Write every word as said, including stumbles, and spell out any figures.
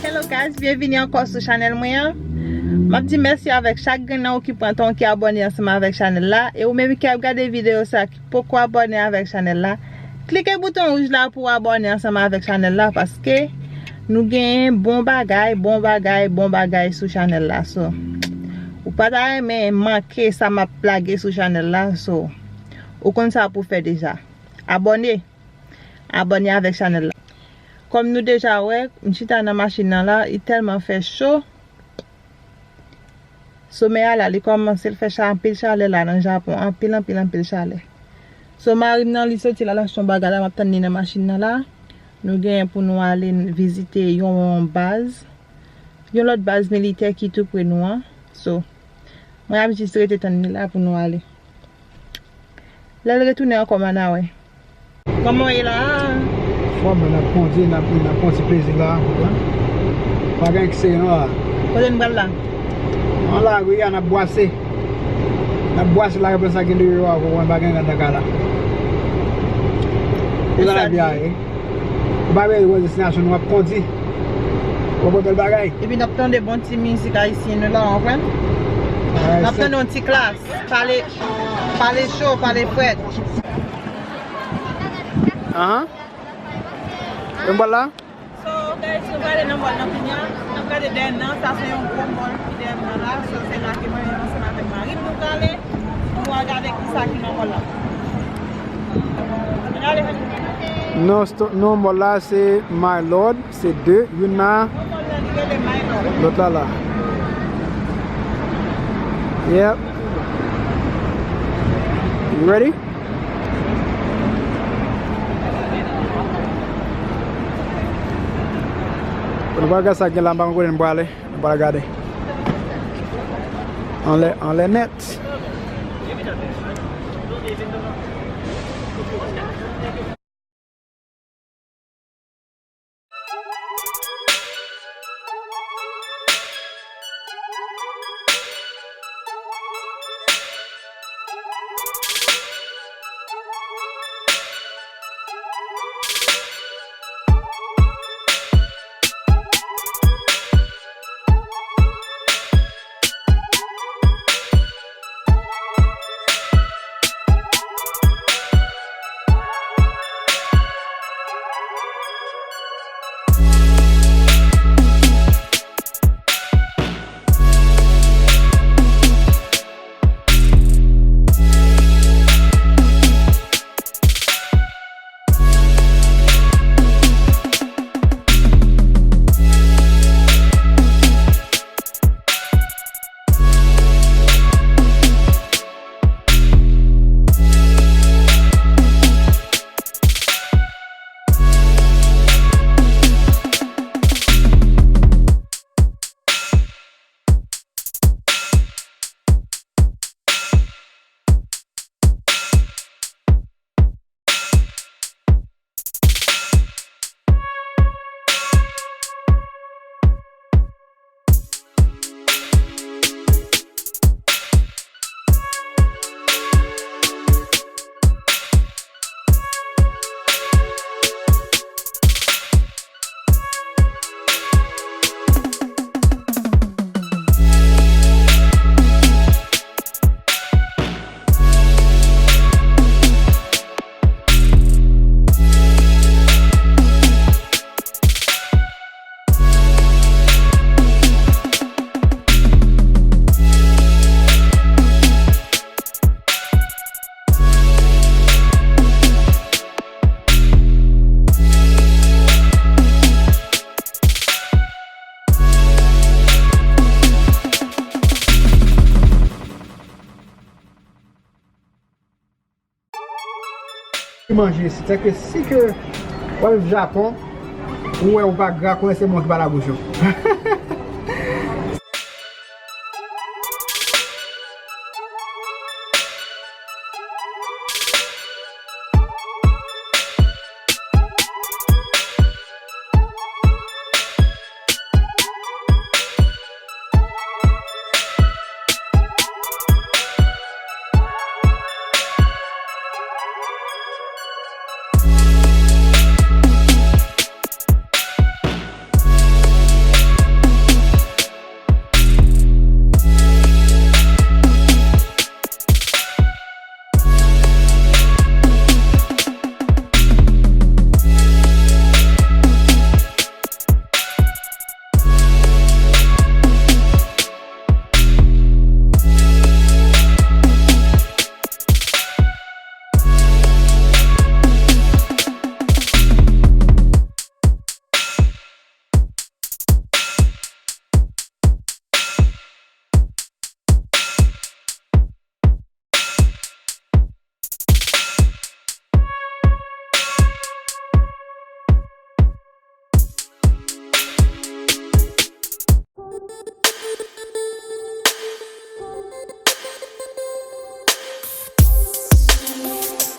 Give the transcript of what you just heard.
Hello guys, byenvini ankò sou chanèl mwen an. M ap di mèsi avèk chak grenn nan ou ki pran tan ki abòne ansanm avèk chanèl la. E ou menm ki ap gade videyo sa ki poko abòne avèk chanèl la, klike bouton wouj la pou w abòne ansanm avèk chanèl la, paske nou genyen bon bagay, bon bagay, bon bagay sou chanèl la. So, ou pa ta renmen manke sa m ap lage sou chanèl la. So, ou konn sa pou fè deja. Abòne. Abòne avèk chanèl la. Kòm nou deja wè, m chita nan machin nan la, li tèlman fè cho. Somè a la, li kòmanse, l fè cha-, anpil chalè la nan Japon, anpil, anpil, anpil chalè. So, mari m nan, li soti la, l achte yon bagay la, m ap tann li nan machin nan la. Nou genyen pou nou ale vizite yon baz, yon lòt baz militè ki tou pre nou an. So, mwen ap jis rete tann li la pou nou ale. Lè l retounen ankò, m a n a wè. Kòman w ye la a? Fò, men n ap kondi, n ap, n ap pran ti plezi la, konprann? Pa gen ekse non la. Kote n pral la? Nan lari a, n ap bwase. N ap bwase la, konsa gen deyò a, konprann, pa gen rad nan kay la. Konsa lavi a ye. Ou pa bezwen destinasyon, nou ap kondi. Ou konprann bèl bagay? Epi n ap tande bon ti mizik ayisyen nou la, w konprann? N ap tande yon ti klas. Pale, pale cho, pale frèt. Ahan. Yon bòl la? So, guys, nou prale nan mòl nan kounye a. N ap gade dèyè n nan. Sa se yon gwo mòl ki dèyè n nan la. So, se la ke mwen menm ansanm avèk mari m nou prale. Nou al gade kisa ki nan mòl la. Ann ale, honey. Non, sto-, non, mòl la se My Lord. Se de, youn la, lòt la la. Yep. You ready? Nou pral gade sa gen la, m pa konn kote n prale. Nou pral gade. Anlè, anlè nèt. Manje isit. Sèke si ke w al viv Japon, ou wè ou pa gra, konnen se mwen ki pa labouch ou.